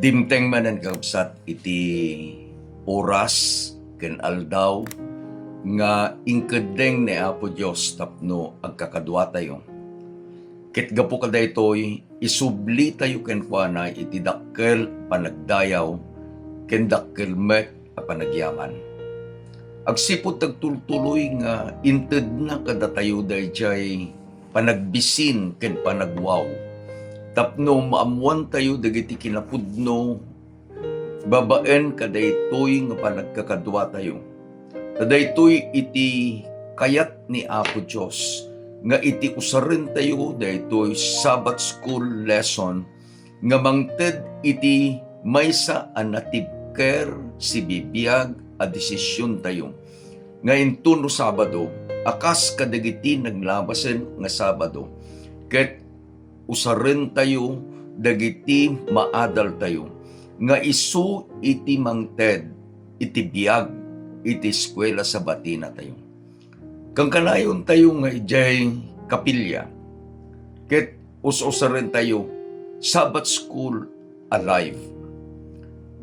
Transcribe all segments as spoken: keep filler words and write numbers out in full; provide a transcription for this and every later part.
Dimteng manen, kakabsat, iti oras ken aldaw nga inkeddeng ni Apo Dios tapno agkakaduatayo. Ket gapu kadaytoy, isublitayo kenkuana iti dakkel a panagdayaw ken dakkel met a panagyaman. Agsipud ti agtultuloy nga intedna kadatayo daydiay panagbisin ken panagwaw tapno maammoantayo dagiti kinapudno babaen kadaytoy nga panagkakaduatayo. Ta daytoy iti kayat ni Apo Dios nga iti usarentayo daytoy Sabbath School lesson nga mangted iti maysa a natibker, sibibiag a desisiontayo nga inton no Sabado a kas kadagiti naglabasen nga Sabado, ket usarentayo dagiti maadaltayo nga isu iti mangted iti biag iti eskuela Sabatinatayo. Kankanayontayo nga idiay kapilya ket us-usarentayo Sabbath School alive.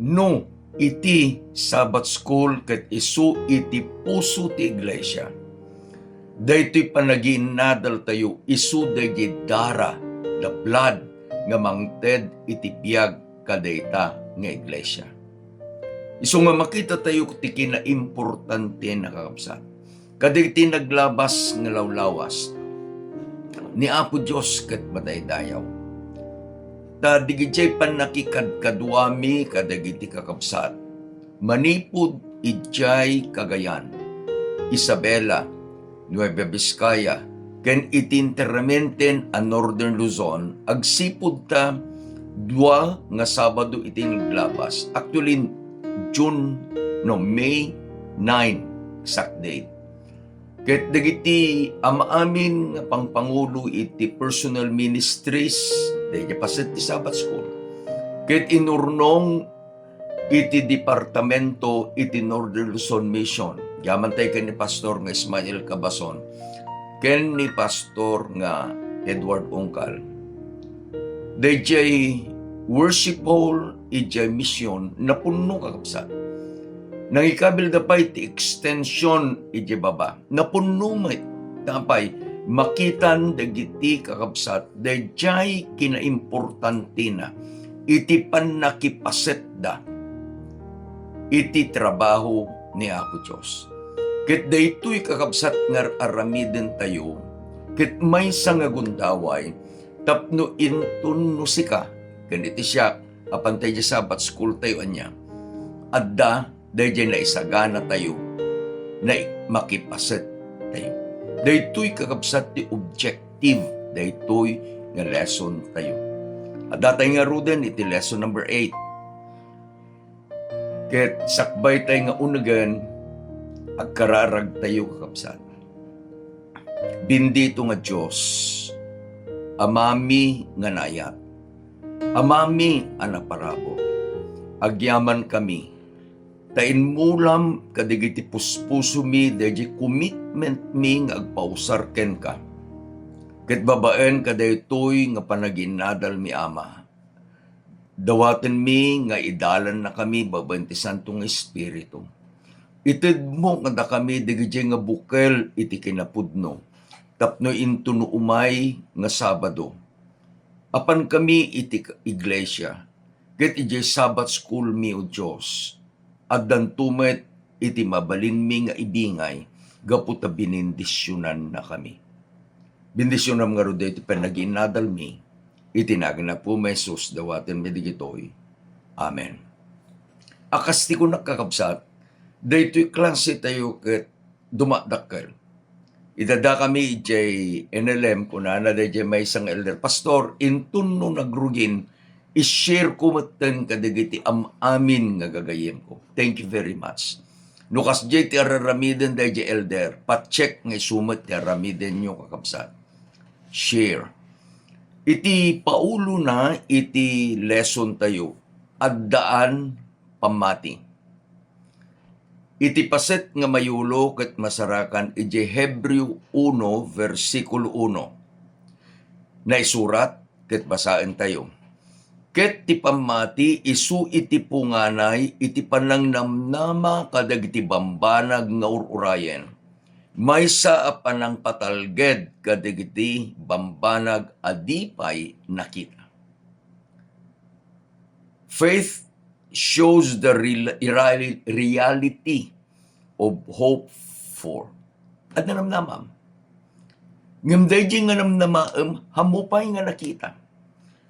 No iti Sabbath School ket isu iti puso ti iglesia. Daytoy panagiinnadaltayo isu daydi dara, the blood, nga mangted iti biag kadayta nga iglesia. Isu nga makitatayo ti kinaimportante, kakabsat, kadagiti naglabas nga lawlawas ni Apo Dios ket madaydayaw. Ta digidiay pannakikadkaduami kadagiti kakabsat, manipud idiay Cagayan, Isabela, Nueva Vizcaya, ken iti enterramenten a Northern Luzon, agsipud ta dua nga Sabado iti naglabas. Actually, June, no, May nine, exact date. Ket dagiti amin nga pangpangulo iti personal ministries, daydi paset ti Sabbath School. Ket inurnong iti departamento iti Northern Luzon Mission. Yaman tay ken ni Pastor nga Ismael Cabazon, ken ni Pastor nga Edward Ungkal. Daydiay worship hall, idiay mission, napunno, kakabsat. Nangikabilda pay ti extension idiay baba. Napunno met. Ta apay, makitan dagiti kakabsat, daydiay kinaimportantena iti pannakipasetda iti trabaho ni Apo Dios. Ket daytoy, kakabsat, nga ar-aramidentayo, ket maysa nga gundaway, tapno inton no sika ken iti siak, apan tay di Sabbath school tayo ania, adda daydiay naisaganatayo, nai-, makipaset tayo. Daytoy, kakabsat, ti objective daytoy nga lesson tayo. Adda tay ngaruden iti lesson number eight. Ket sakbay tay nga unegen, agkararag tayo, kakabsat. Bendito nga Dios, Amami nga naayat, Amami a naparabur, agyaman kami, ta inmulam kadagiti puspusomi daydi commitment mi nga agpausar kenka. Ket babaen kadaytoy nga panagiinnadalmi, Ama, dawatenmi nga idalannakami babaen ti Santo nga Espiritu. Itedmo kadakami dagiti nga bukel iti kinapudno, tapno inton no umay nga Sabado, apankami iti iglesia, ket idiay Sabbath school mi, O Dios, addanto met iti mabalinmi nga ibingay gapu ta binindisionannakami. Bendisionam ngarud daytoy panagiinnadalmi, iti nagan ni Apomi Jesus, dawatenmi dagitoy. Amen. A kas ti kunak, kakabsat, daytoy klase tayo ket dumadakkel. Iti addakami idiay N L M, kunana daydiay maysa nga elder, "Pastor, inton no nagrugin, i-share ko metten kadagiti am-amin nga gagayyemko." Thank you very much. No kasdiay ti ar-aramiden daydiay elder, pa-check nga isu met ti aramidenyo, kakabsat. Share. Iti paulona iti lesson tayo, addaan pammati. Iti paset nga mayulo ket masarakan idiay Hebreo uno, bersikulo uno. Naisurat ket basaentayo. Ket ti pammati isu iti punganay iti panangnamnama kadagiti bambanag nga ur-urayen, maysa a panangpatalged kadagiti bambanag a di pay nakita. Faith shows the real-, real-, reality of hope for. Adda namnamam. Ngem daydi nga namnamaem, ammo pay nga nakita.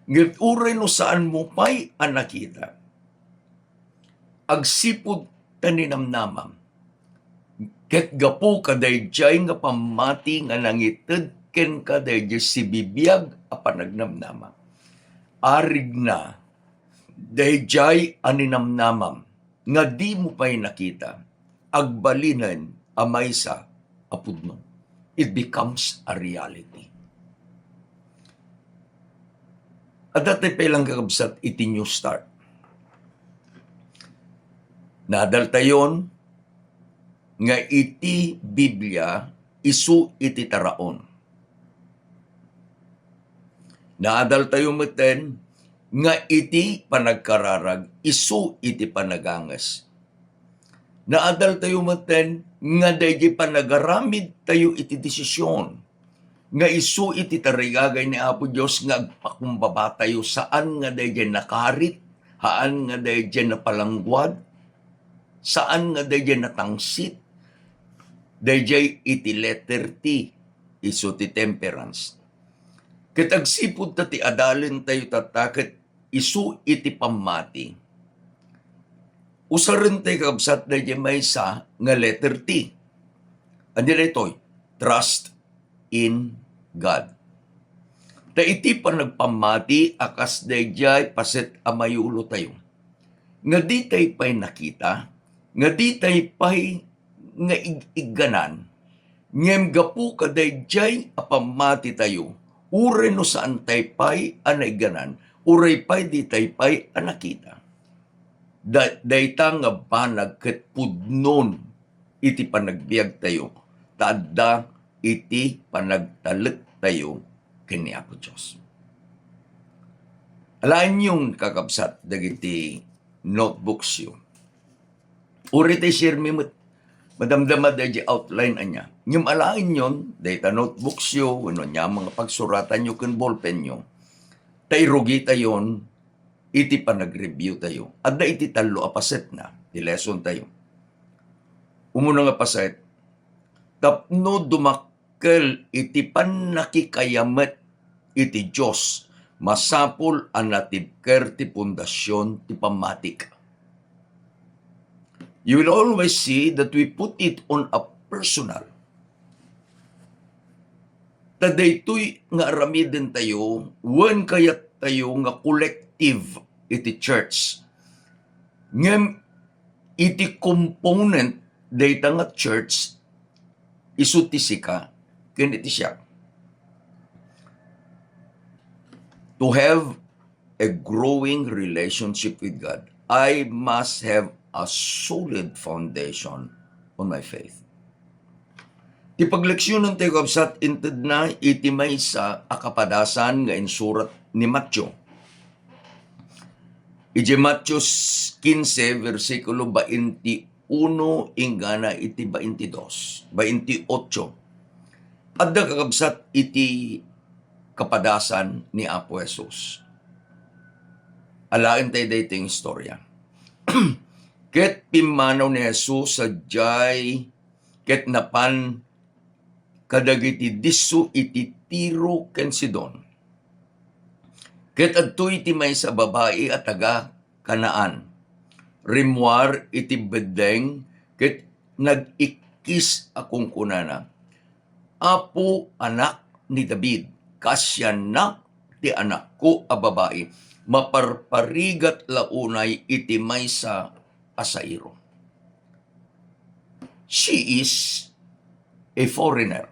Ngem uray no saanmo pay a nakita, agsipud ta ninamnamam. Ket gapu kadaydiay nga pammati nga nangited kenka daydiay sibibiag a panagnamnama, arigna daydiay a ninamnamam nga dimo pay nakita, agbalinen a maysa a pudno. It becomes a reality. Adda tay pay lang, kakabsat, iti New Start. Naadaltayon nga iti Biblia isu iti taraon. Naadaltayo metten nga iti panagkararag isu iti panaganges. Naadaltayo metten nga daydi panagaramidtayo iti desisyon nga isu iti tarigagay ni Apo Dios nga agpakumbabatayo, saan nga daydi nakarit, saan nga daydi napalangguad, saan nga daydi natangsit, daydi iti letter T, isu ti temperance. Ket agsipud ta ti adalentayo tatta ket isu iti pammati, usarentayo, kakabsat, daydi maysa nga letter T. Ania daytoy? Trust in God. Ta iti panagpammati a kas daydiay paset a mayulotayo, nga ditay pay nakita, nga ditay pay nga ig-igganan, ngem gapu kadaydiay a pammatitayo, uray no saantay pay a naigganan, uray pay ditay pay a nakita, da-, dayta nga banag ket pudnon iti panagbiagtayo, ta adda iti panagtalektayo ken ni Apo Dios. Alaenyon, kakabsat, dagiti notebooksyo. Uray tay share mi met, madamdama daydi outline ania. Ngem alaenyon, dayta notebooksyo, wenno ania nga pagsuratanyo ken ballpenyo, ta irugitayon iti panagreviewtayo. Adda iti tallo a pasetna ti lessontayo. Umuna nga paset, tapno dumakkel iti pannakikayamet iti Dios, masapul a natibker ti pundasion ti pammatik. You will always see that we put it on a personal. Ta daytoy nga aramidentayo, wen kayattayo nga collective iti church. Ngem iti component dayta nga church, isu ti sika ken iti siak. To have a growing relationship with God, I must have a solid foundation on my faith. Ti pagleksionentayo, kabsat, intedna iti maysa a kapadasan nga insurat ni Mateo. Iti Mateo quince, bersikulo baintiuno inggana iti baintidos, baintiotso. Adda, kakabsat, iti kapadasan ni Apo Jesus. Alaentayo daytoy nga istorya. Ket pimmanaw ni Jesus sadiay ket napan kadagiti disso iti Tiro ken Sidon. Ket adtoy iti maysa a babai a taga Canaan. Rimmuar iti beddeng ket nag-ikkis a kunkunana, "Apo, Anak ni David, kaasiannak ti anakko a babai. Maparparigat la unay iti maysa a sairo." She is a foreigner.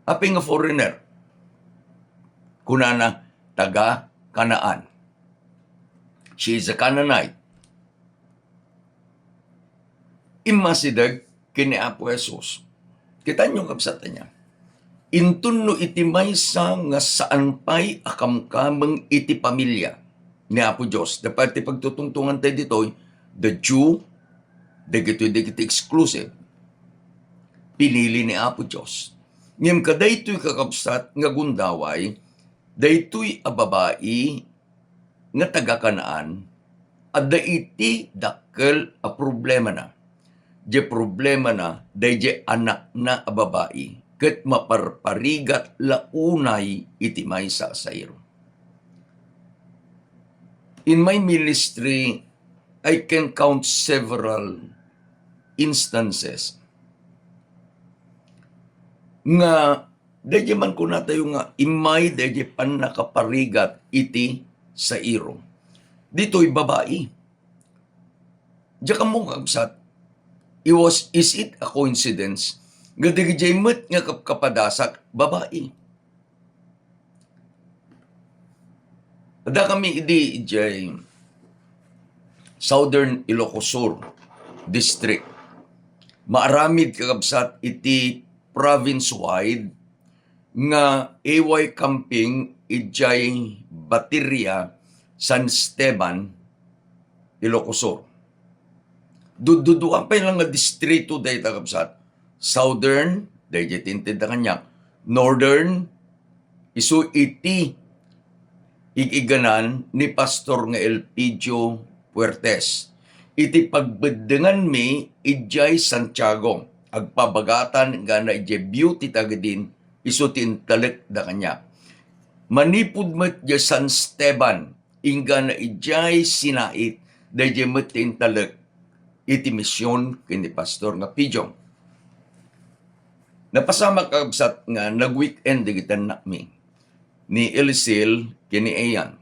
Apay nga foreigner? Kunana, taga Canaan. She is a Canaanite. Immasideg ken ni Apo Jesus. Kitaenyo, kabsat, ania? Inton no iti maysa nga saan pay a kamkameng iti pamilia ni Apo Dios, dapat ti pagtutungtungan tayo ditoy, the Jew, dagitoy, dagiti exclusive, pinili ni Apo Dios. Ngem kadaytoy kakabsat nga gundaway, daytoy a babai nga taga-Canaan, adda iti dakkel a problemana. Diay problemana, daydiay anakna a babai, ket maparparigat la unay iti maysa a sairo. In my ministry, I can count several instances nga daydiay man kunatayo nga immay daydiay pannakaparigat iti sairo. Ditoy babai. Diak ammo, kakabsat, it was, is it a coincidence nga dagijay met nga kapkapadasak babai? Adda kami idi idiay Southern Ilocos Sur District. Maaramid, kakabsat, iti province-wide nga A Y camping idiay Bateria, San Esteban, Ilocos Sur. Dududua pay lang nga distrito dayta, kabsat. Southern, daydiay ti intedda kaniak. Northern, isu iti ig-iganan ni Pastor nga Elpidio Fuertes. Iti pagbeddenganmi idiay Santiago, agpabagatan gana idiay Beauty Tagidin, isu ti intalekda kaniak. Manipud met diay San Esteban, inggana idiay Sinait, daydiay met ti intalek iti mision ken ni Pastor nga Pidiong. Napasamak, kabsat, nga nag-weekend dagiti annakmi, ni Elisel ken ni Ian.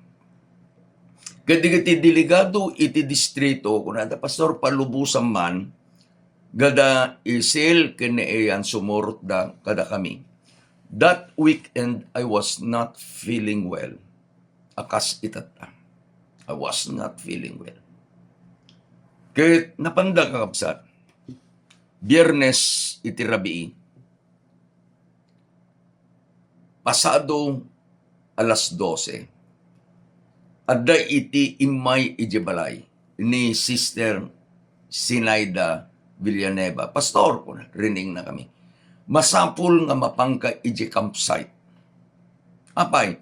Ket dagiti delegado iti distrito, kunada, "Pastor, palubosan man, gada Elisel ken ni Ian sumurotda kadakami." That weekend, I was not feeling well. A kas itatta, I was not feeling well. Ket napanda, kakabsat, Biyernes iti rabii, pasado alas dose, adda iti immay idiay balay ni Sister Sinaida Villanueva. "Pastor," kuna, riningnakami, "masapul nga mapanka idiay campsite." "Apay?"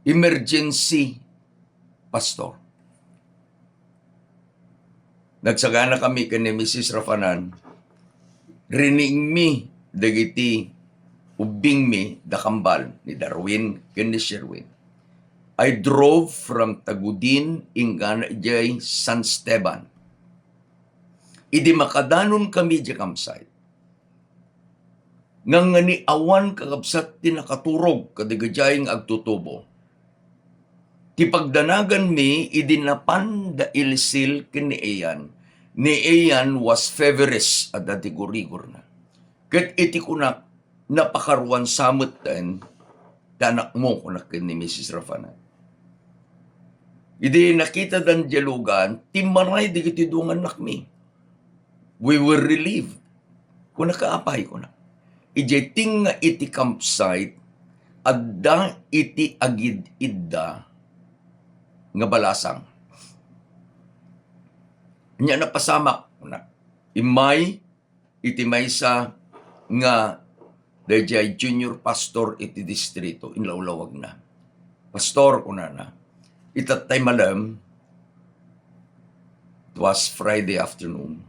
"Emergency, Pastor." Nagsaganakami ken ni Missus Rafanan. Riningmi dagiti ubbingmi da kambal, ni Darwin ken ni Sherwin. I drove from Tagudin inggana idiay San Esteban. Idi makadanon kami idiay campsite, ngangani awan, kakabsat, ti nakaturog kadagijay nga agtutubo. Ti pagdanaganmi idi napan da Ilsil ken ni Ian, ni Ian was feverish, adda ti gurigorna. Ket iti kunak, "Napakaruan sa metten ti anakmo," kunak ken ni Missus Rafanan. Idi nakitadan diay lugan, timmaray dagiti dua nga annakmi. "We were relieved." Kunak, "Apay?" kunak. "Idiay tengnga iti campsite, adda iti agid-idda nga balasang." Ania, napasamak, kunak. Immay iti maysa nga daydiay junior pastor iti distrito, inlawlawagna. "Pastor," kunana, "itattay malem," it was Friday afternoon,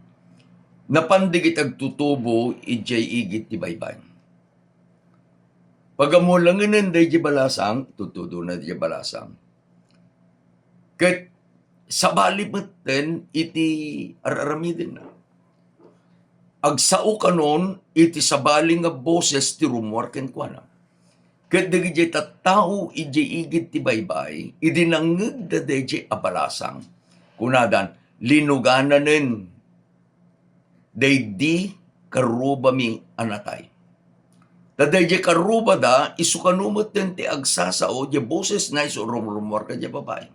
"napan dagiti agtutubo idiay igid ti baybay. Pagamulangen daydiay balasang," tudtudona daydiay balasang, "ket sabali metten iti ar-aramidenna. Agsao kanon iti sabali nga boses ti rummuar kenkuana. Ket dagiti tattao idiay igid ti baybay, idi nangngegda daydiay a balasang, kunadan, 'Linugananen daydi karrubami a natay.' Ta daydiay karrubada, isu kano metten ti agsasao diay bosesna isu rumrummuar kadiay babai."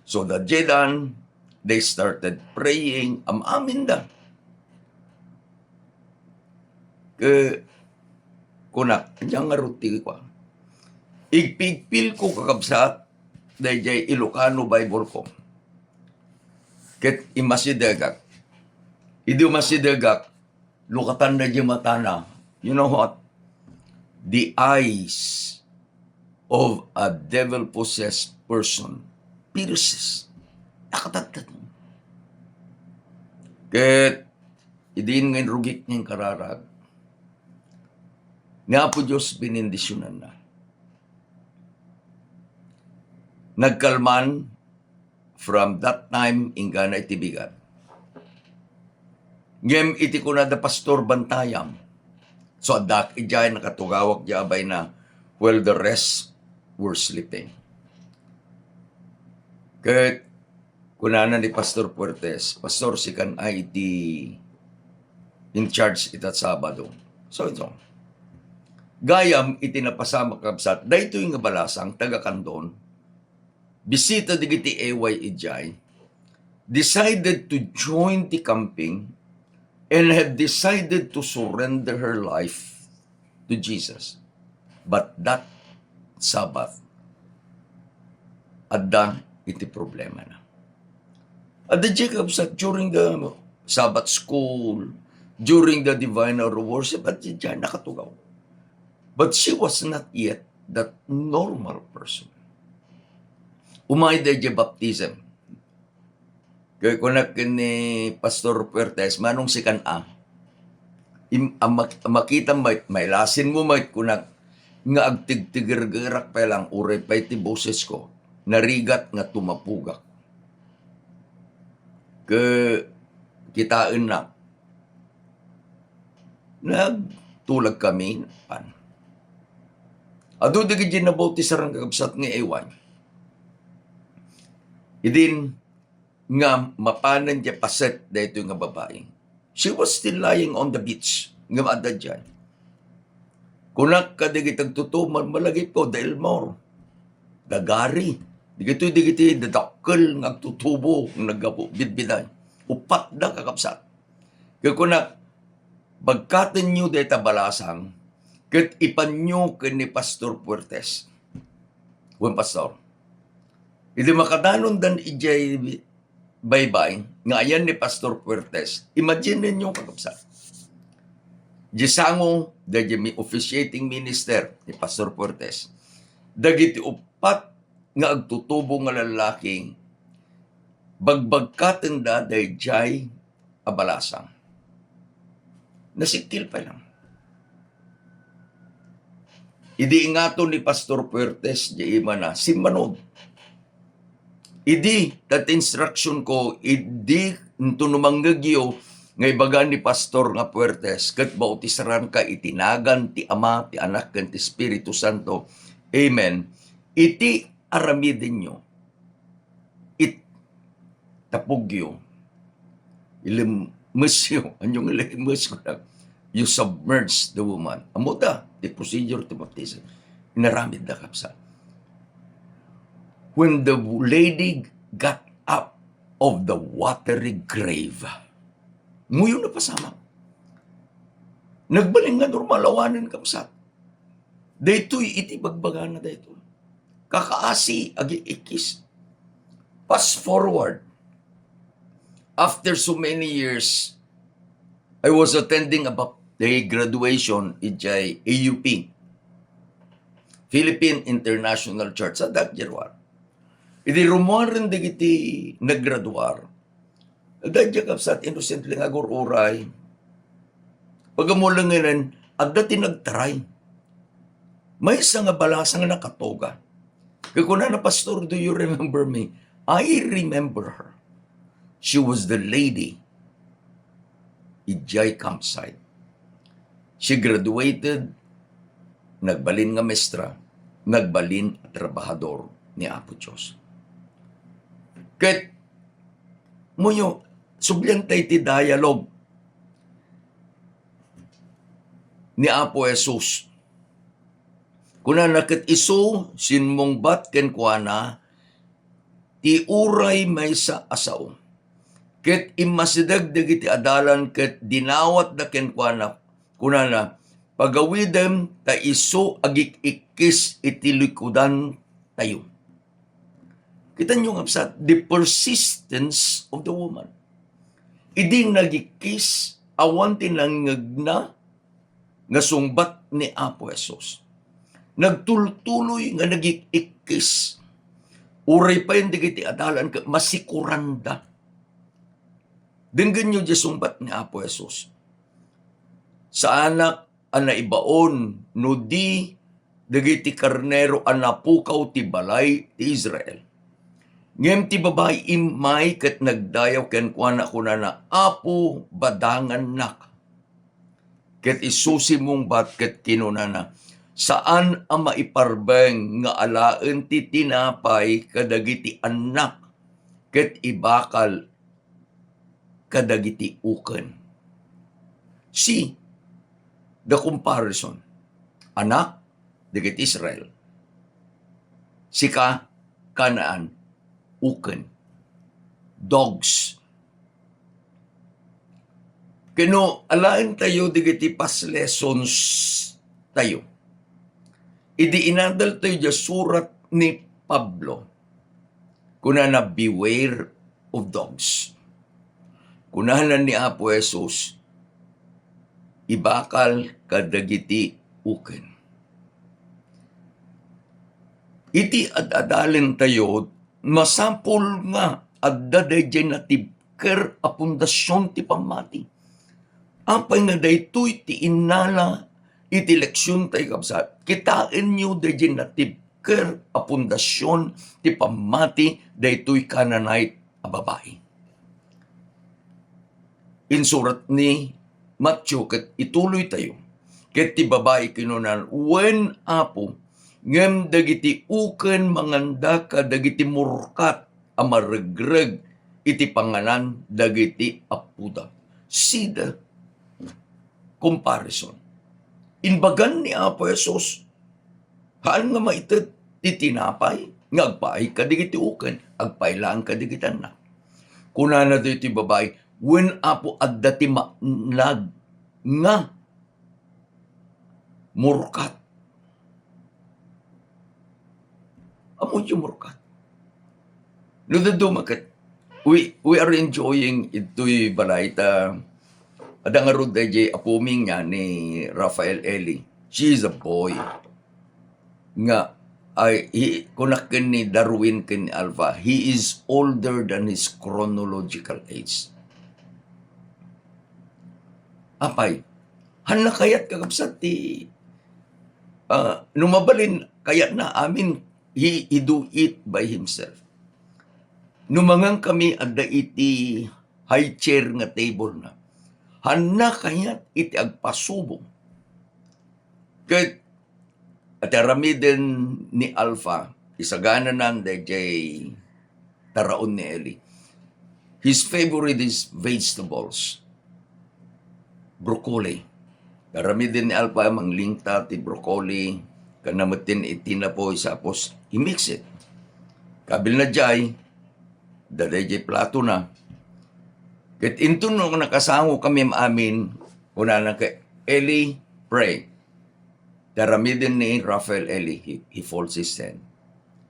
So, daydiay dan, they started praying, am-aminda. Ke-, kunak, ania ngarud ti kua? Igpigpilko, kakabsat, daydiay Ilocano Bible ko. Ket immasidegak. Idi ummasidegak, lukatan daydiay matana. You know what? The eyes of a devil-possessed person pierces. Nakatagtag. Ket idin nga inrugik nga inkararag, ni Apo Dios, benendisionanna. Nagkalman from that time inggana iti bigat. Ngem iti kunada, "Pastor, bantayam." So, addak idiay, nakatugawak diay a bayna, while the rest were sleeping. Ket kunana ni Pastor Fuertes, "Pastor, sikan ay iti in charge ita Sabado." So, ito. Gayam iti napasamak, kabsat, daytoy nga balasang taga Candon, bisita dagiti A Y idiay, decided to join the camping and have decided to surrender her life to Jesus. But that Sabbath, adda iti problemana. Adda diay, kabsat, during the Sabbath school, during the divine hour of worship, adda diay nakatugaw. But she was not yet that normal person. Umay daydiay baptism. Kaya kunak ken ni Pastor Fuertes, "Manong sikan a? Im-, a mak-, a makitam met, mailasin mo met," kunak, nga agtigtigergerak pay lang, uray pay ti boses ko, narigat nga tumapugak. Ke-, kitaennak. Nagtulag kami, pan. Adu dagiti nabautisaran, kakabsat, nga A Y. Idin nga mapanen diay paset daytoy nga babai. She was still lying on the beach. Ngem adda diay. Kunak kadagiti agtutubo, malmalagipko, da Elmore, da Gary, dagitoy dagiti dadakkel nga agtutubo nga naggapu, bidbiday. Uppat da, kakabsat. Ket kunak, "Bagkatenyo dayta balasang, ket ipanyo ken ni Pastor Fuertes." Wen, Pastor. Idi makadanondan idiay baybay nga ayan ni Pastor Fuertes, imagine ninyo, kakabsat. Di sango, daydi mi-, officiating minister ni Pastor Fuertes. Dagiti uppat nga agtutubo nga lallaki, bagbagkatenda daydiay a balasang. Nasikil pay lang. Idi ingato ni Pastor Fuertes, di imana, simmanod. Idi, that instruction ko, idi, intono mangngegyo, nga ibaga ni Pastor nga Fuertes, ket bautisaranka iti nagan ti Ama, ti Anak, ken ti Espiritu Santo. Amen. Iti aramidenyo, it-, tapugyo, ilimesyo, ania nga ilimesyo, kunak, you submerge the woman. Ammo da, ti procedure ti baptism. Inaramid da, kabsat. When the lady got up of the watery grave, muyo napasamak. Nagbalin nga normal awanen, kabsat. Daytoy iti bagbagana daytoy. Kakaasi, agiikkis. Fast forward. After so many years, I was attending a bap-, a graduation idiay A U P, Philippine International Church, sa Dagjerwar. Idi rummuaren dagiti naggraduar, daydiay, kabsat, inosente nga agur-uray. Pagamulengen, adda ti nagtaray. Maysa nga balasang nakatugaw. Ket kunana, "Pastor, do you remember me?" I remember her. She was the lady idiay campsite. She graduated, nagbalin nga maestra, nagbalin a trabahador ni Apo Dios. Ket, muyo, sublianta iti dialogue ni Apo Jesus. Kunana, ket isu simmungbat kenkuana ti uray maysa a sao. Ket immasideg dagiti adalan ket dinawatda kenkuana, kunana, Pagawidem ta isu agik-ikkis iti likudantayo. Kitanyo, kabsat, the persistence of the woman. Idi nagik-ikkis, awan ti nangngegna nga sungbat ni Apo Jesus. Nagtultuloy nga nagik-ikkis. Uray pay dagiti adalan ket masikuranda. Denggenyo diay sungbat ni Apo Jesus. Saanak a naibaon no di dagiti karnero a napukaw ti balay ti Israel. Ngem ti babai immay ket nagdayaw kenkuana, kunana, "Apo, badangannak." Ket isu simmungbat ket kinunana, "Saan a maiparbeng nga alaen ti tinapay kadagiti annak ket ibakal kadagiti uken." See the comparison. Anak, dagiti Israel. Sika, Canaan, uken. Dogs. Ket no alaentayo dagiti past lessons tayo, idi inadaltayo diay surat ni Pablo, kunana, "Beware of dogs." Kunana ni Apo Jesus, "Ibakal kadagiti uken." Iti ad-adalentayo, masapul nga adda daydiay natibker a pundasion ti pammati. Apay nga daytoy ti innala iti leksiontayo, kabsat? Kitaenyo daydiay natibker a pundasion ti pammati daytoy Canaanite a babai. Insurat ni Matthew ket ituloytayo. Ket ti babai kinunana, "Wen, Apo, ngem dagiti uken manganda kadagiti murkat a maregreg iti panganan dagiti appoda." See the comparison. Imbagan ni Apo Jesus, haan nga maited ti tinapay nga agpaay kadagiti uken, agpaay laeng kadagiti annak. Kunana daytoy babai, "Wen, Apo, adda ti maanag nga murkat." Ammoyo murkat? No dadduma ket, we, we are enjoying itoy balay ta adda ngarud daydiay apumi nga ni Rafael Eli. She is a boy. Nga, ay, he, kunak ken ni Darwin ken ni Alpha, he is older than his chronological age. Apay, hanna kayat, kakabsat, ti, ah, no mabalin, kayatna amin, he, he do it by himself. No mangan kami adda iti high chair nga table na, hanna kayat iti agpasubong. Ket iti aramiden ni Alpha, isagananan daydiay taraon ni Eli. His favorite is vegetables. Broccoli. Aramiden ni Alpha, manglingta ti broccoli, kanna metten iti napoy, sapos i-mix it. Kabil na jay, adda daydiay plato na. Ket inton no nakasango kami amin, kunana ket, "Eli, pray." Aramiden ni Rafael Eli, he, he folds his hand.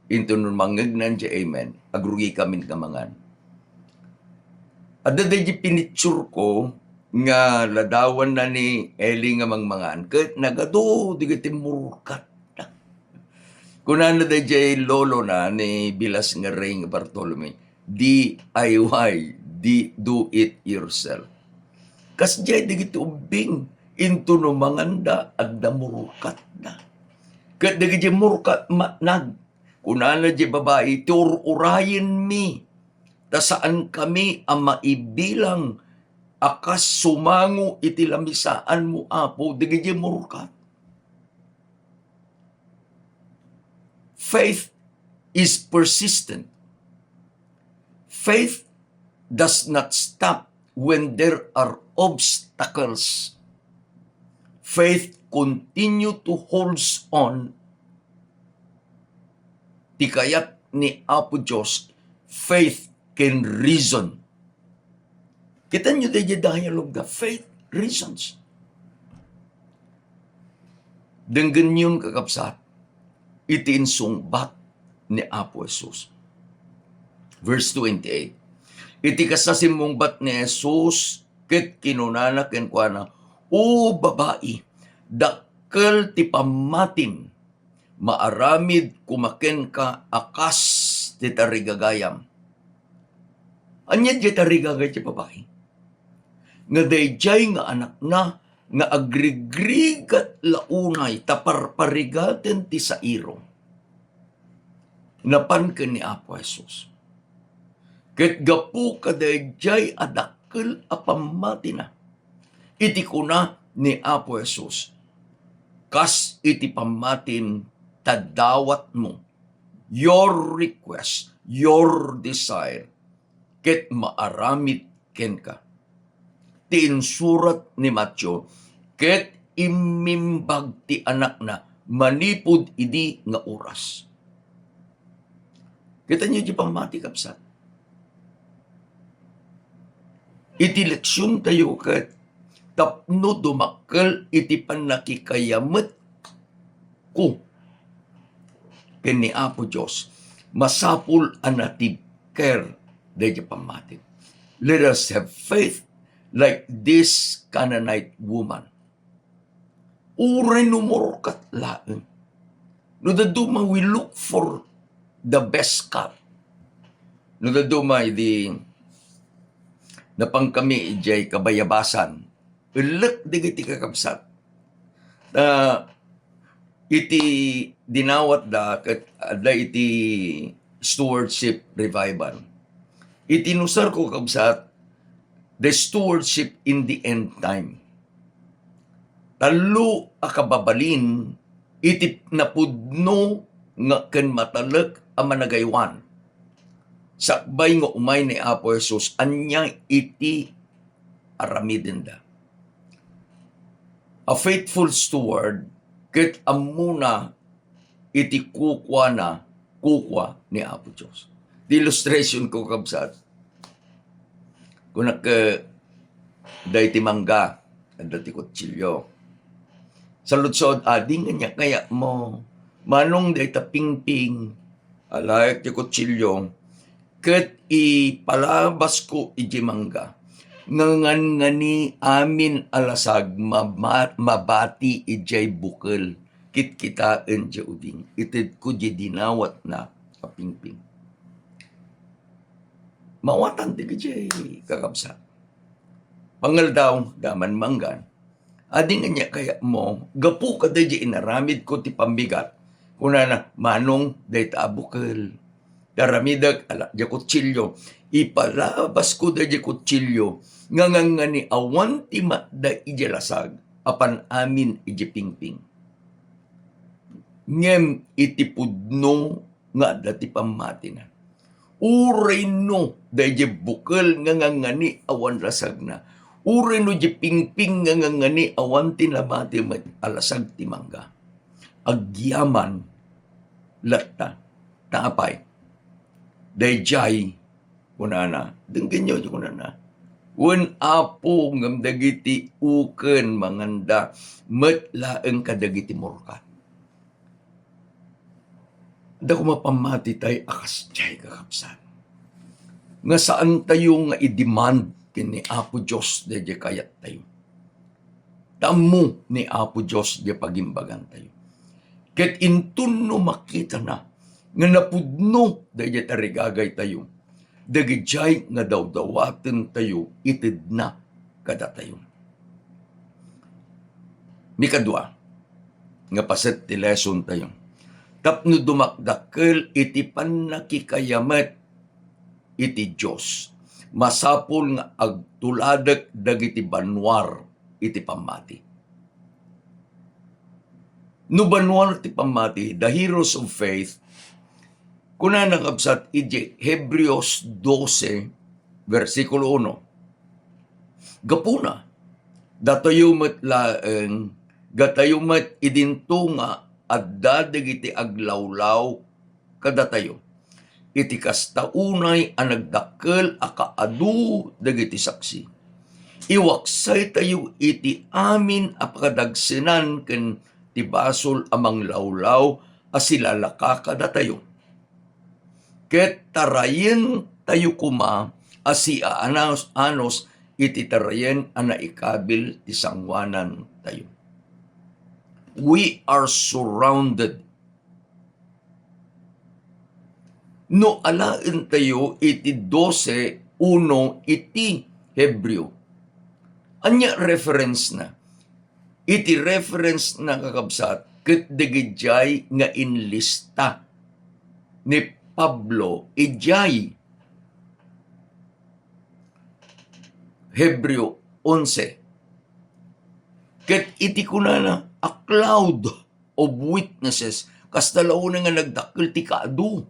Inton no mangngegnan ti amen, agrugi kami nga mangan. Adda daydiay pinitsur ko nga ladawanna ni Eli nga mangmangan, ket nagadu dagiti murkat. Kunana daydiay lolo na ni Bilas nga Rey nga Bartolome, "D I Y, di, do it yourself." Kasdiay dagiti ubbing, inton no manganda, adda murkatda. Ket dagiti murkat, maanag. Kunana diay babai, "Ti ur-urayenmi, ta saankami a maibilang a kas sumango iti lamisaanmo, Apo, dagiti murkat." Faith is persistent. Faith does not stop when there are obstacles. Faith continue to holds on. Ti kayat ni Apo Dios, faith can reason. Kitanyo daydiay dialogue da, faith reasons. Denggenyon, kakabsat, iti insungbat ni Apo Jesus. Verse twenty-eight, iti kasta, simmungbat ni Jesus ket kinunana kenkuana, "O babai, dakkel ti pammatim. Maaramid koma kenka a kas ti tarigagayam." Ania diay tarigagay ti babai? Nga daydiay nga anakna nga agrigrigat la unay ta parparigaten ti sairo, napan ken ni Apo Jesus. Ket gapu kadaydiay a dakkel a pammatina, iti kuna ni Apo Jesus, "Kas iti pammatim ta dawatmo, your request, your desire, ket maaramid kenka." Ti insurat ni Mateo, "Ket immimbag ti anakna manipud idi nga oras." Kitaenyo ti pammati, kabsat. Iti leksiontayo ket tapno dumakkel iti pannakikayamet ko ken ni Apo Dios, masapul a natibker daydiay pammati. Let us have faith like this Canaanite woman. Uray no murkat laeng. No dadduma, we look for the best cut. No dadduma, idi napankami idiay kabayabasan, ellek dagiti kakabsat. Ta iti dinawatda ket adda iti stewardship revival. Iti inusarko, kabsat, the stewardship in the end time. Tallo a kababalin iti napudno nga ken matalek a managaywan. Sakbay nga umay ni Apo Jesus, ania iti aramidenda? A faithful steward ket ammona iti kukuana, kukua ni Apo Dios. Ti illustration ko, kabsat, kunak, eh, daydi mangga, adda ti kutsilio. Saludsod, "Adi, ania kayatmo? Manong dayta pingping?" Alaek ti kutsilio, ket ipalabasko iti mangga. Nganngani amin a lasag mama-, mabati idiay bukel. Kitkitaen diay ubing, itedko diay dinawatna a pingping. Maawatan dagiti kakabsat. Pangaldaw, daman manggan. Adi, ania kayatmo? Gapu kadaydiay inaramidko ti pambigat. Kunana, "Manong dayta a bukel." Aramidek, ala, diay kutsilio. Ipalabasko daydiay kutsilio, nga nganngani awan ti matda idiay lasag, apan amin idiay pingping. Ngem iti pudno nga adda ti pammatina, uray no daydiay bukel nga nganngani awan lasagna, uray no diay pingping nga nganngani awan ti nabati met a lasag ti mangga, agyaman latta. Ta apay? Daydiay, kunana, denggenyo ti kunana, "Wen, Apo, ngem dagiti uken manganda met laeng kadagiti murkat." Adda koma pammatitay a kasdiay, kakabsat, nga saantayo nga i-demand ken ni Apo Dios daydiay kayattayo. Ta ammo ni Apo Dios diay pagimbagantayo. Ket inton no makitana nga napudno daydiay tarigagaytayo, dagidiay nga dawdawatentayo itedna kadatayo. Mikadua nga paset ti lesson tayo. Tapno dumakdakkel iti pannakikayamet iti Dios, masapul nga agtuladek dagiti bannuar iti pammati. No bannuar ti pammati, the heroes of faith, kunana, kabsat, iti Hebreos dose, bersikulo uno, gapuna, datayo met laeng, gatayo met idinto nga adda dagiti aglawlaw kadatayo. Iti kasta, unay a nagdakkel a kaadu dagiti saksi, iwaksaytayo iti amin a pakadagsenan ken ti basol a manglawlaw a silalaka kadatayo. Ket tarayentayo koma a siaanos-anos iti tarayen a naikabil ti sangoanantayo. We are surrounded. No alaentayo iti dose uno iti Hebreo, ania reference na? Iti reference na, kakabsat, ket dagidiay nga inlista ni Pablo idiay Hebreo onse. Ket iti kunana, a cloud of witnesses, kasta la unay nga nagdakkel ti kaadu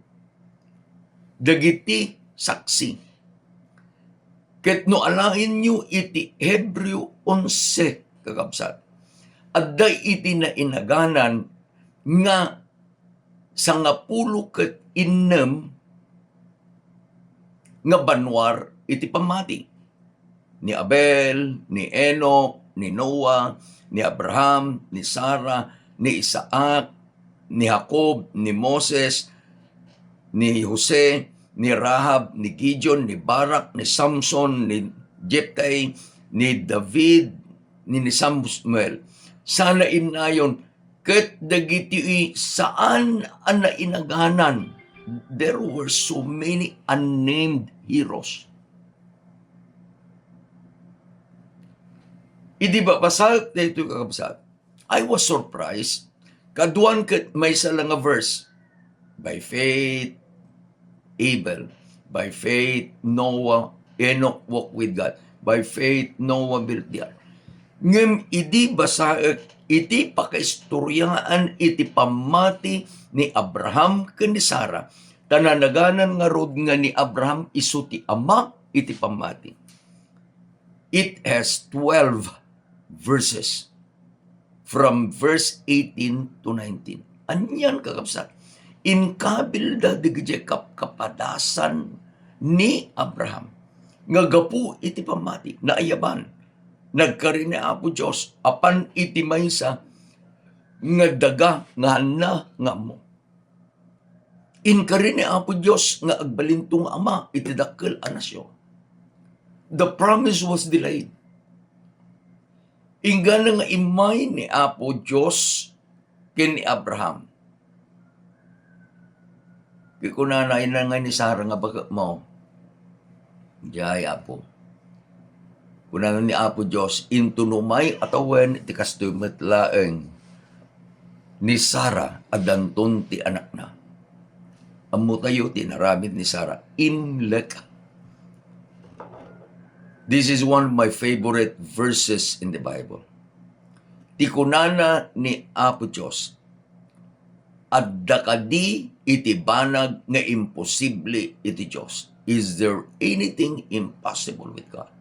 dagiti saksi. Ket no alaenyo iti Hebreo onse, kakabsat, adda iti nainaganan nga sangapulo ket innem nga banua iti pammati. Ni Abel, ni Enoc, ni Noah, ni Abraham, ni Sara, ni Isaac, ni Jacob, ni Moses, ni Jose, ni Rahab, ni Gideon, ni Barak, ni Samson, ni Jeptai, ni David, ni, ni Samuel. Sana innayon, ket dagiti saan a nainaganan. There were so many unnamed heroes. Idi babasaek daytoy, kakabsat, I was surprised. Kaduan ket maysa la nga verse. By faith, Abel. By faith, Noah, Enoch walked with God. By faith, Noah built the ark. Ngem idi basaek iti pakaistoriaan iti pammati ni Abraham ken ni Sara, ta nanaganan ngarud nga ni Abraham isu ti ama iti pammati. It has twelve verses, from verse eighteen to nineteen. Anian, kakabsat? Inkabilda dagiti kapkapadasan ni Abraham nga gapu iti pammati, naayaban. Nagkari ni Apo Dios apan iti maysa nga daga nga hanna nga ammo. Inkari ni Apo Dios nga agbalinto nga ama iti dakkel a nasion. The promise was delayed. Inggana nga immay ni Apo Dios ken ni Abraham. Ket kunana, "Inna ngay ni Sara nga baketmo?" "Diay, Apo." Kunana ni Apo Dios, "Intono may a tawen, iti kastoy met laeng ni Sara, addanton ti anakna." Ammotayo ti inaramid ni Sara. Imlek. This is one of my favorite verses in the Bible. Ti kunana ni Apo Dios, "Adda kadi iti banag nga imposible iti Dios? Is there anything impossible with God?"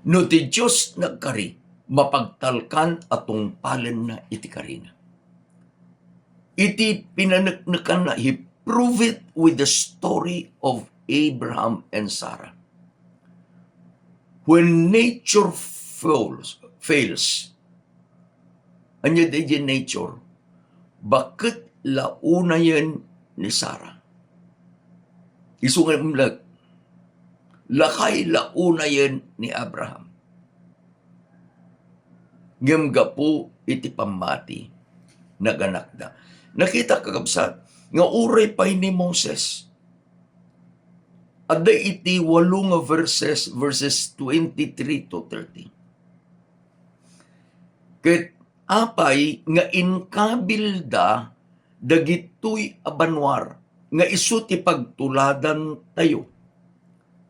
No ti Dios nagkari, mapagtalkan a tungpalenna iti karina. Iti pinaneknekanna, he proved it with the story of Abraham and Sarah. When nature fails, fails, ania daydiay nature? Baket la unayen ni Sarah. Isu nga imlek, lakay la unayen ni Abraham. Ngem gapu iti pammati, naganakda. Nakita, kakabsat, nga uray pay ni Moses. Adda iti walo nga verses, verses twenty-three to thirty. Ket apay nga inkabilda dagitoy a banua nga isu ti pagtuladantayo?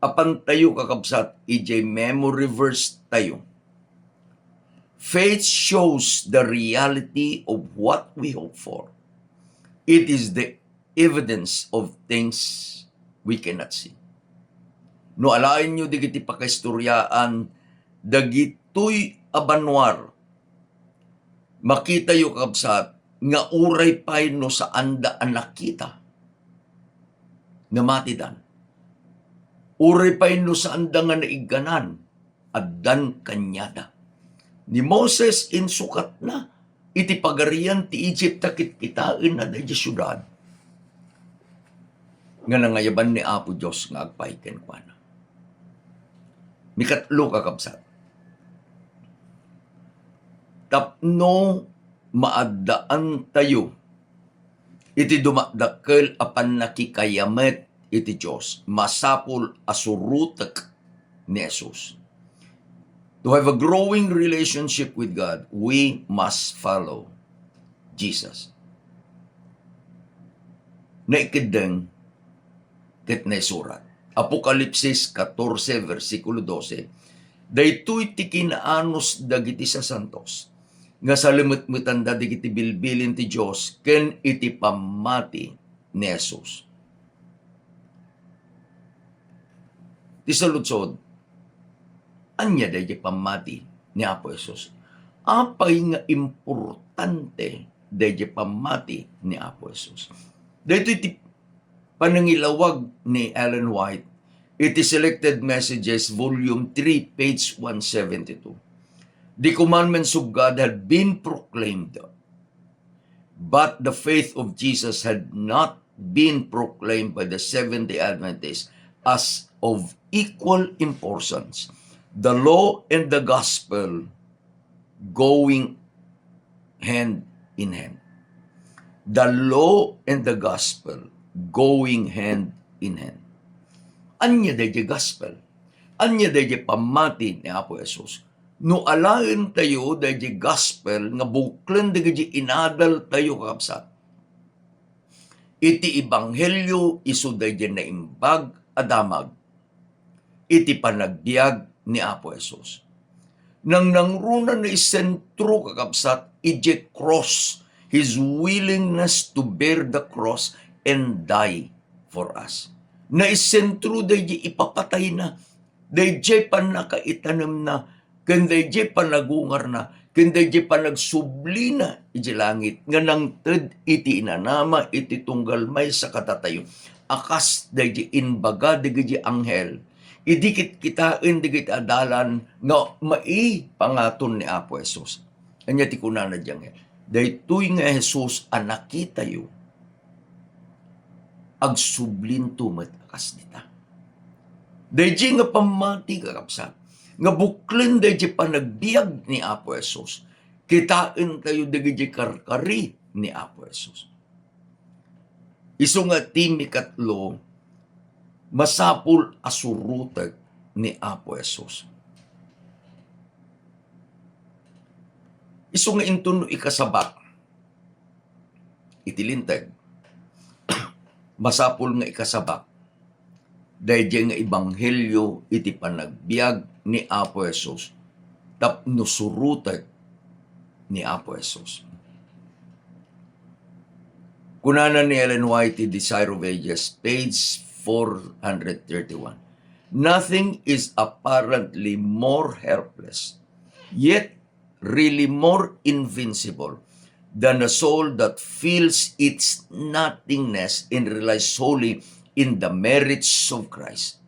Apantayo, kakabsat, idiay memory verse tayo. Faith shows the reality of what we hope for. It is the evidence of things we cannot see. No alaenyo dagiti pakaistoriaan dagitoy a banua, makitayo, kabsat, nga uray pay no saanda a nakita, namatidan. Uray pay no saanda nga naigganan, addan kaniada. Ni Moses, insukatna, iti pagarian ti Egypt a kitkitaenna daydiay siudad nga nangayaban ni Apo Dios nga agpaay kenkuana. Mikatlo, kakabsat, tapno maaddaantayo iti dumadakkel a pannakikayamet iti Dios, masapul a surotek ni Jesus. To have a growing relationship with God, we must follow Jesus. Naikeddeng ket naisurat. Apokalipsis katorse, bersikulo dose, "Daytoy ti kinaanus dagiti sasantos, nga salemetmetanda dagiti bilbilin ti Dios ken iti pammati ni Jesus." Ti saludsod, ania daydiay pammati ni Apo Jesus? Apay nga importante daydiay pammati ni Apo Jesus? Daytoy ti panangilawag ni Ellen White iti Selected Messages, Volume three, page one seventy-two. The commandments of God had been proclaimed, but the faith of Jesus had not been proclaimed by the Seventh-day Adventists as of equal importance. The law and the gospel going hand in hand. The law and the gospel going hand in hand. Ania daydiay gospel? Ania daydiay pammati ni Apo Jesus? No alaentayo daydiay gospel nga buklen dagiti inadaltayo, kakabsat, iti ebanghelio, isu daydiay naimbag a damag iti panagbiag ni Apo Jesus. Nangnangruna naisentro, kakabsat, idiay cross, his willingness to bear the cross and die for us. Naisentro daydiay ipapatayna, daydiay pannakaitanemna, ken daydiay panagungarna, ken daydiay panagsublina idiay langit nga nangted iti inanama iti tunggal maysa kadatayo, a kas daydiay imbaga dagiti anghel idi kitkitaen dagiti adalan nga maipangaton ni Apo Jesus. Ania ti kunana diay anghel? Daytoy nga Jesus a nakitayo, agsublinto met a kas dita. Daydiay nga pammati, kakabsat, nga buklen daydiay panagbiag ni Apo Jesus, kitaentayo dagiti karkari ni Apo Jesus. Isu nga ti mikatlo, masapul a surotek ni Apo Jesus. Isu nga inton no ikasabak iti Linteg, masapul nga ikasabak daydiay nga ebanghelio iti panagbiag ni Apo Jesus tapno surotek ni Apo Jesus. Kunana ni Ellen White ti Desire of Ages, page four hundred thirty-one, "Nothing is apparently more helpless, yet really more invincible than a soul that feels its nothingness and relies solely in the merits of Christ."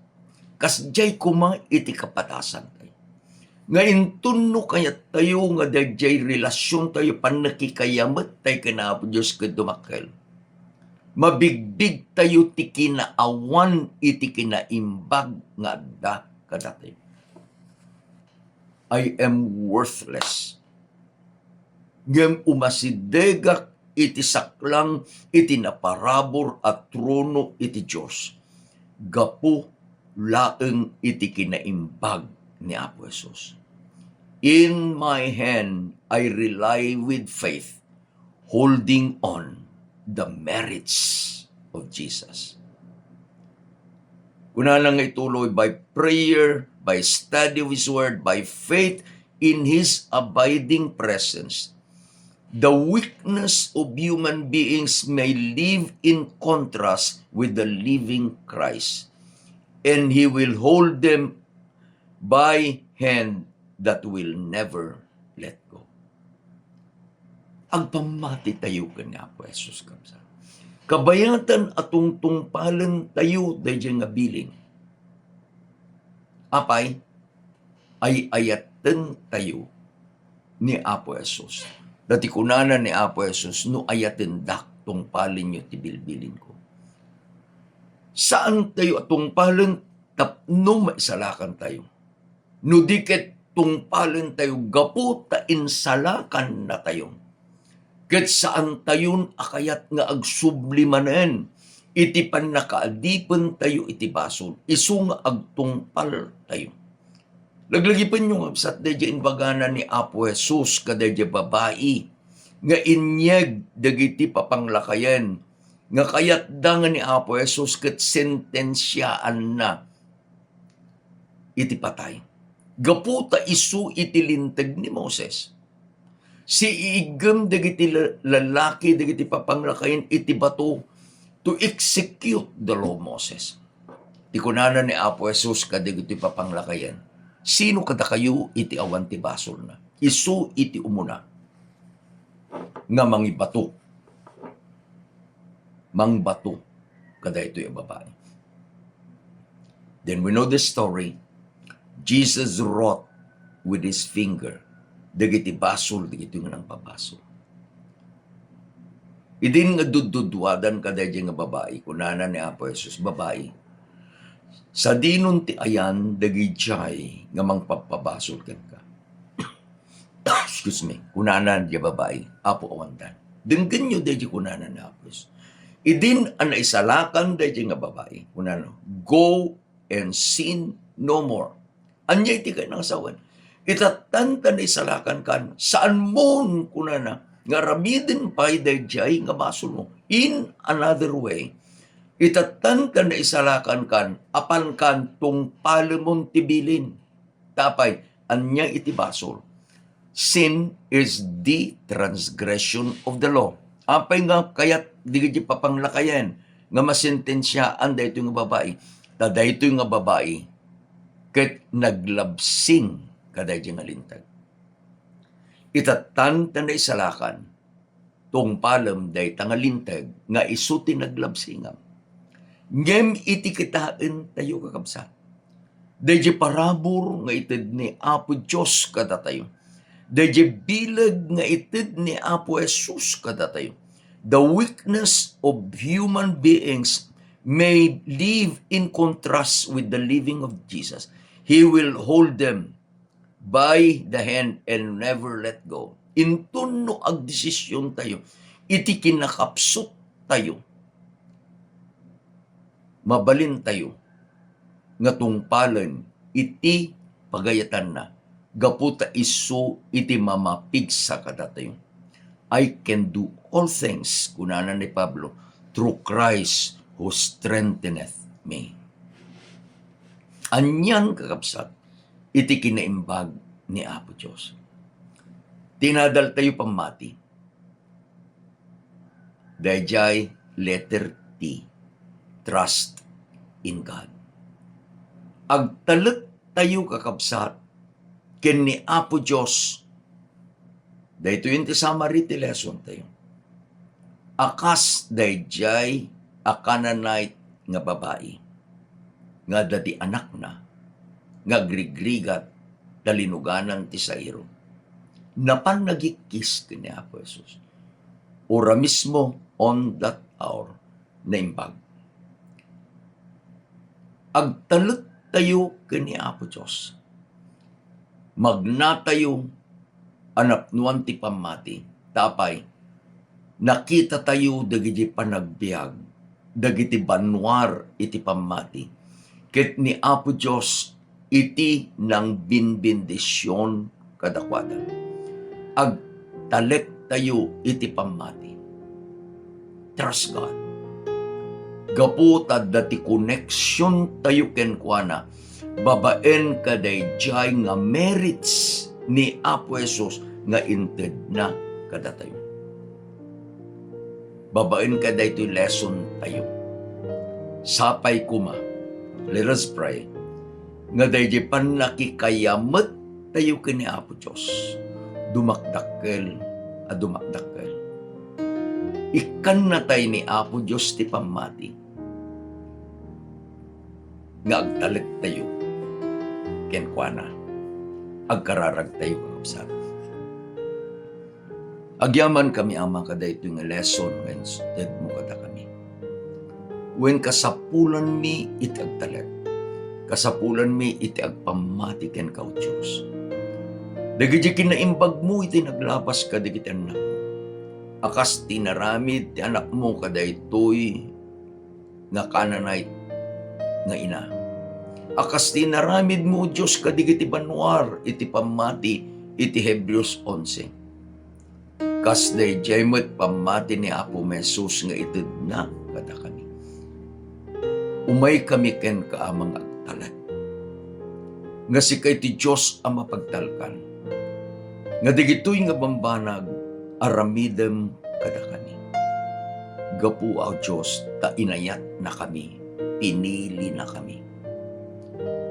Kasdiay koma iti kapatasantayo. Nga inton no kayattayo nga daydiay relasiontayo, pannakikayamettayo ken Apo Dios ket dumakkel, mabigbigtayo ti kinaawan iti kinaimbag nga adda kadatayo. "I am worthless. Ngem umasidegak iti saklang iti naparabur a trono iti Dios, gapu laeng iti kinaimbag ni Apo Jesus. In my hand, I rely with faith, holding on the merits of Jesus." Kunana nga ituloy, "By prayer, by study of His Word, by faith in His abiding presence, the weakness of human beings may live in contrast with the living Christ, and He will hold them by hand that will never let go." Agpammatitayo ken ni Apo Jesus, kabsat. Kabayatan a tungtungpalentayo daydiay nga bilin. Apay, ay-ayattentayo ni Apo Jesus. Dati kunana ni Apo Jesus, "No ayatendak, tungpalenyo ti bilbilinko." Saantayo a tungpalen tapno maisalakantayo. No di ket tungpalentayo gapu ta insalakannatayo. Ket saantayon a kayat nga agsubli manen iti pannakaadipentayo iti basol, isu nga agtungpaltayo. Laglagipenyo nga, kabsat, daydiay imbagana ni Apo Jesus kadaydiay babai nga inyeg dagiti papanglakayen nga kayatda nga ni Apo Jesus ket sentensiaanna iti patay. Gapu ta isu iti linteg ni Moses, siiiggem dagiti la-, lalaki, dagiti papanglakayen iti bato to execute the law of Moses. Ti kunana ni Apo Jesus kadagiti papanglakayen, "Sino kadakayo iti awan ti basolna?" Isu iti umuna nga mangibato. Mangbato kadaytoy a babai. Then we know the story. Jesus wrote with his finger dagiti basol dagitoy nga nangpabasol. Idin nga dudduduadan kadaydiay nga babai, kunana ni Apo Jesus, "Babai, sadinon ti ayan dagidiay nga mangpabpabasol kenka." Excuse me, kunana diay babai, "Apo, awandan." Denggenyo daydiay kunana ni Apo Jesus. Idin a naisalakan daydiay nga babai, kunana, "Go and sin no more." Ania iti kayat nga sawen? Itattan ta naisalakankan, saanmon, kunana, nga aramiden pay daydiay nga basolmo. In another way, itattan ta naisalakankan, apankan tungpalemon ti bilin. Tapay, ania iti basol? Sin is the transgression of the law. Apay nga kayat dagiti papanglakayen nga masentensiaan daytoy nga babai? Ta daytoy nga babai ket naglabsing kadaydiay nga linteg. Itattan ta naisalakan, tungpalem dayta nga linteg nga isu ti naglabsingam. Ngem iti kitaentayo, kakabsat, daydiay parabur nga ited ni Apo Dios kadatayo, daydiay bileg nga ited ni Apo Jesus kadatayo, the weakness of human beings may live in contrast with the living of Jesus. He will hold them by the hand and never let go. Inton no agdesisiontayo iti kinakapsuttayo, mabalintayo nga tungpalen iti pagayatanna gapu ta isu iti mamapigsa kadatayo. "I can do all things," kunana ni Pablo, "through Christ who strengtheneth me." Anian, kakabsat, iti kinaimbag ni Apo Dios. Ti inadaltayo pammati, daydiay letter T, trust in God. Agtalektayo, kakabsat, ken ni Apo Dios. Daytoy ti summary ti lesson tayo. A kas daydiay a Canaanite nga babai nga adda ti anakna nga agrigrigat ta linuganan ti sairo, napan nagikkis ken ni Apo Jesus. Ora mismo, on that hour, naimbag. Agtalektayo ken ni Apo Dios. Magnatayo a napnoan ti pammati. Tapay, nakitatayo dagiti panagbiag, dagiti bannuar iti pammati. Ket ni Apo Dios iti nangbinbendision kadakuada. Agtalektayo iti pammati. Trust God. Gapu ta adda ti connection tayo kenkuana, babaen kadaydiay nga merits ni Apo Jesus nga intedna kadatayo. Babaen kadaytoy lesson tayo. Sapay koma, let us pray, nga daydiay pannakikayamet tayo ken ni Apo Dios, dumakdakkel a dumakdakkel. Ikkannatay ni Apo Dios ti pammati nga agtalektayo kenkuana. Agkararagtayo, kakabsat. Agyamankami, Ama, kadaytoy nga lesson nga intedmo kadakami. Wen kasapulanmi iti agtalek. Kasapulanmi iti agpammati kenka, O Dios. Dagiti kinaimbagmo iti naglabas kadagiti annakmo. A kas ti inaramid ti anakmo kadaytoy nga Canaanite nga ina. A kas ti inaramidmo, O Dios, kadagiti banua iti pammati iti Hebreos onse. Kas daydiay met pammati ni Apo Jesus nga itedna kadakami. Umaykami kenka, Ama, nga agtalek. Nga sika iti Dios a mapagtalkan. Nga dagitoy nga bambanag, aramidem kadakami. Gapu, O Dios, ta inayatnakami, pinilinakami.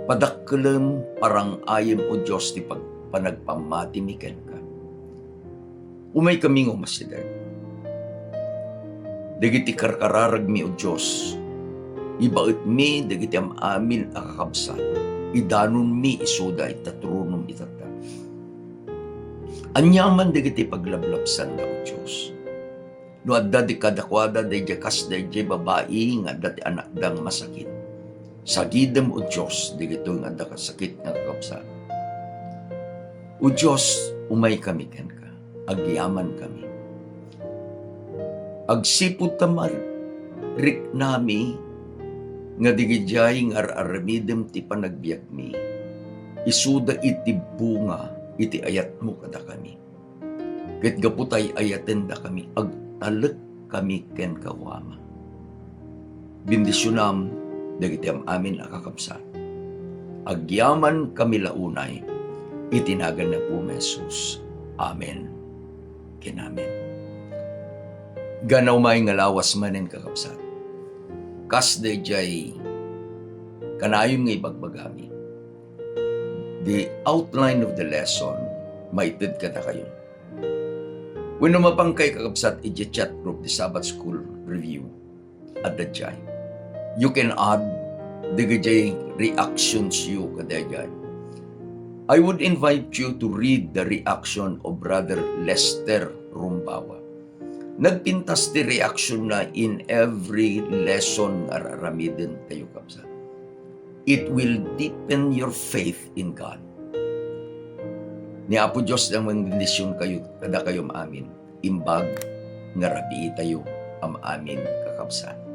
Padakkelem, parang-ayem, O Dios, ti pag-, panagpammatimi kenka. Umaykami nga umasideg. Dagiti karkararagmi, O Dios, ibaetmi dagiti am-amin a kakabsat, idanonmi isuda ita tronom itatta. Aniaman dagiti paglablabsanda, O Dios. No adda di kadakuada daydiay kas daydiay babai nga adda ti anakda nga masakit, sagidem, O Dios, dagitoy nga adda kasakit nga kakabsat. O Dios, umaykami kenka, agyamankami. Agsipud ta mariknami nga dagijay nga ar-aramidem ti panagbiagmi, isuda iti bunga iti ayatmo kadakami. Ket gapu ta ay-ayatendakami, agtalekkami kenka, Ama. Bendisionam dagiti am-amin a kakabsat. Agyamankami la unay iti nagan ni Apo Jesus. Amen ken amen. Ganaw maay nga lawas manen, kakabsat. Kas daydiay kanayon nga ibagbagami. The outline of the lesson, maited kadakayo. Wenno mapankayo, kakabsat, idiay chat group, the Sabbath School Review, adda diay. You can add dagijay reactions yo kadaydiay. I would invite you to read the reaction of Brother Lester Rumbawa. Nagpintas ti reaction na in every lesson nga ar-aramiden tayo, kabsat. It will deepen your faith in God. Ni Apo Dios ti mangbendision kayo, kadakayo amin. Imbag nga rabii tayo, am-amin, kakabsat.